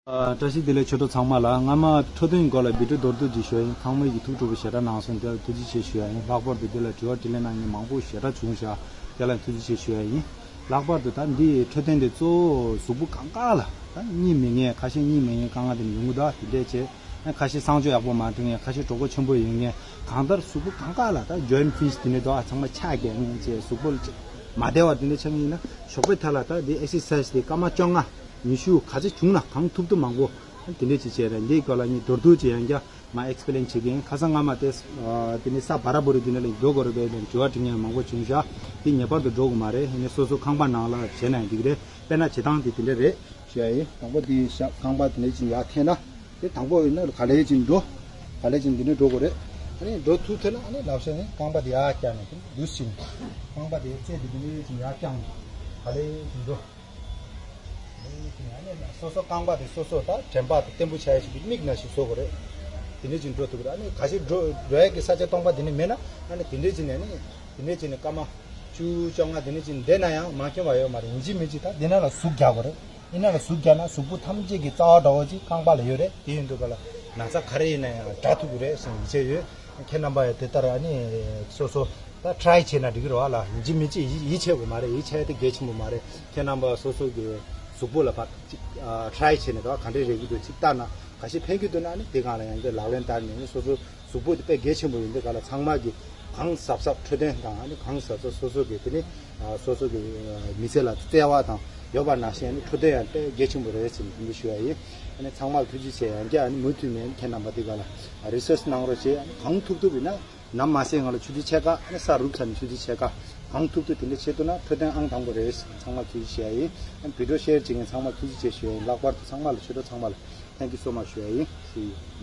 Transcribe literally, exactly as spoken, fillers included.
ཨ། བཀྲ་ཤིས་བདེ་ལེགས། ཆོས་གྲོགས་ཚང་མ་ལ། སྔ་མ་འཕྲོད་བསྟེན་སྐོར་ལ་བི་ཌིའོ་མདོར་བསྡུས་ཅིག་ཞུ་ཡ་ཡིན། ཚང་མས་ཀྱི་ཐུགས་སྤྲོ་པོ་ཞེ་དྲག་གནང་སོང་། དེ་ལ་ཐུགས་རྗེ་ཆེ་ཞུ་ཡ་ཡིན། ལྷག་པར་དུ་དེ་ལ་དྲི་བ་དྲིས་ལན་གནང་མཁན་མང་པོ་ཞེ་དྲག་བྱུང་ཤག་དེ་ལ་ཐུགས་རྗེ་ཆེ་ཞུ་ཡ་ཡིན། ལྷག་པར་དུ་ད་འདི་འཕྲོད་བསྟེན་དེ་གཙོ་བོ་གཟུགས་པོ་གང་ག་ལ་ད་གཉིད་མི་ངན། ཁ་ཤས་གཉིད་མི་ངན་དཀའ་ངལ་དེ་ཡོང་གི་འདུག་དེ་འདྲས་བྱས། ཁ་ཤས་གསང་སྤྱོད་ཡག་པོ་མ་འགྲིག་མཁན། ཁ་ཤས་གྲོད་ཁོག་ཆེན་པོ་ཡོད་མཁན། གང་ལྟར་གཟུགས་པོ་གང་ག་ལ་ད་ཇོའིན་ཊི་ཕེན་དེ་འདྲས་འདུག་ཨ། ཚང་མ་ཆག་རྒྱག་མཁན་བྱས། གཟུགས་པོ་ལ་མ་བདེ་བ་དེ་འདྲས་ཆགས་མཁན་ཡིན་ན། ཞོགས་པའི་ཐད་ལ་ད་འདི་ཨེག་སར་སའི་དེ་སྐར་མ་བཅོ་ལྔ། ཉི་ཤུ་ག་ཚོད་བྱུང་ན་གང་ཐུབ་ཐུབ་མང་པོ་དེ་འདྲས་ཅིག་བྱས་རེད། འདིའི་སྐོར་ལ་ངས་མདོར་བསྡུས་ཅིག་ཡང་བསྐྱར་མར་ཨེག་སི་པི་ལེན་བྱེད་ཀྱི་ཡིན། ཁ་སང་སྔ་མ་དེ་ཨ་དེ་ནི་ས་བ་ར་བོ་རི་དེ་འདྲ་ལ་འགྲོ་དགོས་རེད་པས་ལབ་དྲི་བ་དྲི་མཁན་མང་པོ་བྱུང་ཤག་དེ་ངེས་པར་དུ་འགྲོ་དགོས་མ་རེད། ཡིན་ནའི་སོ་སོ་ཁང་པ་ནང་ལ་བྱས་ན་ཡང་འགྲིག་རེད། དཔེར་ན་བྱེད་སྟངས་དེ་དེ་འདྲ་རེད་ཞུ་ཡ་ཡིན། དང་པོ་དེ་ཞག་ཁང་པ་དེ་འདྲ་ཅིག་ཡར་འཐེན་ན། དེ་དང་པོ་ཡིན་ན་ག་ལེ་ཅིག་འགྲོ། ག་ལེ་ཅིག་འདི་འདྲ་འགྲོ་དགོས་རེད། ཨ་ནི་འགྲོ་ཐུབ་ཐུབ་ན་ཨ་ནི་ལབ་ཤེས་ནི་རྐང་པ་དེ་ཡར་བཀྱག་ནས་དེ་འདུག་སེ་བྱས་ནས། རྐང་པ་དེ་རྩེ་དེ་འདི་འདྲ་ཅིག་ཡར་བཀྱག་ནས་ག་ལེ་ཅིག་འགྲོ། ཨ་ནི་སོ་སོ་རྐང་པ་དེ་སོ་སོ་ད་དྲན་པ་དང་བརྟན་པོ་ཆགས་ཡ་ཞིག་གི་མིག་ནང་བཞིན་བཟོ་དགོས་རེད། དེ་འདྲ་ཅིག་འགྲོ་ཐུབ་ཀྱི་རེད། ཨ་ནི་ག་ཞིག་འགྲོ་འགྲོ་ཡ་གི་ས་ཆ་སྟོང་པ་དེ་ནི་མེད་ན། ཨ་ནི་དེ་འདྲ་ཅིག་ནས་ནི་དེ་འདྲ་ཅིག་ནས་སྐར་མ་བཅུ་བཅོ་ལྔ་དེ་འདྲ་ཅིག་བསྡད་ན་ཡང་མ་འཁྱོངས་པ་ཡོད་མ་རེད། ཡིན་གཅིག་མིན་གཅིག་ད་དེ་ནང་ལ་ཟུག་རྒྱག་དགོས་རེད། ཡིན་ན་ལ་ཟུག་རྒྱག་ན་གཟུགས་པོ་ཐམས་ཅད་ཀྱི་རྩ་བ་འདྲ་བོ་ཅིག་རྐང་པ་ལ་ཡོད་རེད། དེ་ཡིན་དུས་ག་ལ་ན་ཚ་ག་རེ་ཡིན་ན་ཡང་དྲག་ཐུབ་ཀྱི་རེད་ཟེར་ཡིད་ཆེས་ཡོད། ཁྱེད་རྣམ་པ་ཡང་དེ་ལྟར་ཨ་ནི་སོ་སོ་ད་ཊི་རའི་བྱས་ན་འགྲིག་གི་རེད་བ་ལ། ཡིན་གཅིག་མིན་གཅིག་ཡིད་ཡིད་ཆེས་དགོས་མ་རེད། ཡིད་ཆེས་དེ་གལ་ཆེན་པོ་མ་རེད། ཁྱེད་རྣམ་པ་སོ་སོ་གི་གཟུགས་པོ་ལ་ཕར་ཅིག་ཨ་ཊི་རའི་བྱས་ནས་ད་ག་འདྲས་རེག་གི་འདུག་ཅིག་ལྟ་ན། ག་ཞིག་ཕན་གྱི་འདུག་ན་ཨ་ནི་དེ་སྒང་ལ་ཡང་དེ་ལག་ལེན་བསྟར་ནས་ནི་སོ་སོ་གཟུགས་པོ་དེ་དཔེ་གལ་ཆེན་པོ་ཡིན་དུས་ག་ལ་ཚང་མ་གི་གང་གཟབ་གཟབ་འཕྲོད་བསྟེན་དང་ཨ་ནི་གང་གཟབ་གཟབ་སོ་སོ་གི་དེ་ནི་ཨ་སོ་སོ་གི་ཨ་མི་ཚེ་ལ་བརྩེ་བ་དང་ཡོད་པ་ནང་བཞིན་ཨ་ནི་འཕྲོད་བསྟེན་ཡང་དཔེ་གལ་ཆེན་པོ་རེད་ཟེར་ནས་དེ་འདྲ་ཞུ་ཡ་ཡིན། ཨ་ནི་ཚང་མར་ཐུགས་རྗེ་ཆེ། ཡང་བསྐྱར་ཨ་ནི་མུ་མཐུད་ནས་ཨ་ནི་ཁྱེད་རྣམ་པ་འདི་ག་ལ་རི་སར་ཆི་གནང་རོགས་བྱེད། ཨ་ནི་གང་ཐུབ་ཐུབ་ཡིན་ན། ནམ་མ་གསལ་སྔ་ལ་ཆུ་ཚོད་ཕྱེད་ཀ། ཨ་ནི་ས་རུབ་ཚར་ནས་ཆུ་ཚོད་ཕྱེད་ཀ། གང་ཐུབ་ཐུབ་དེ་འདྲ་བྱེད་ཐུབ་ན་འཕྲོད་བསྟེན་ཨང་དང་པོ་རེད། ཚང་མར་ཐུགས་རྗེ་ཆེ་ཡིན། ཨ་ནི་བི་ཌིའོ་ཤེར་བྱེད་མཁན་ཚང་མར་ཐུགས་རྗེ་ཆེ་ཞུ་ཡ་ཡིན། ལྷག་པར་དུ་ཚང་མ་ལ་ཆོས་གྲོགས་ཚང་མ་ལ་thank you so much ཞུ་ཡ་ཡིན། See you.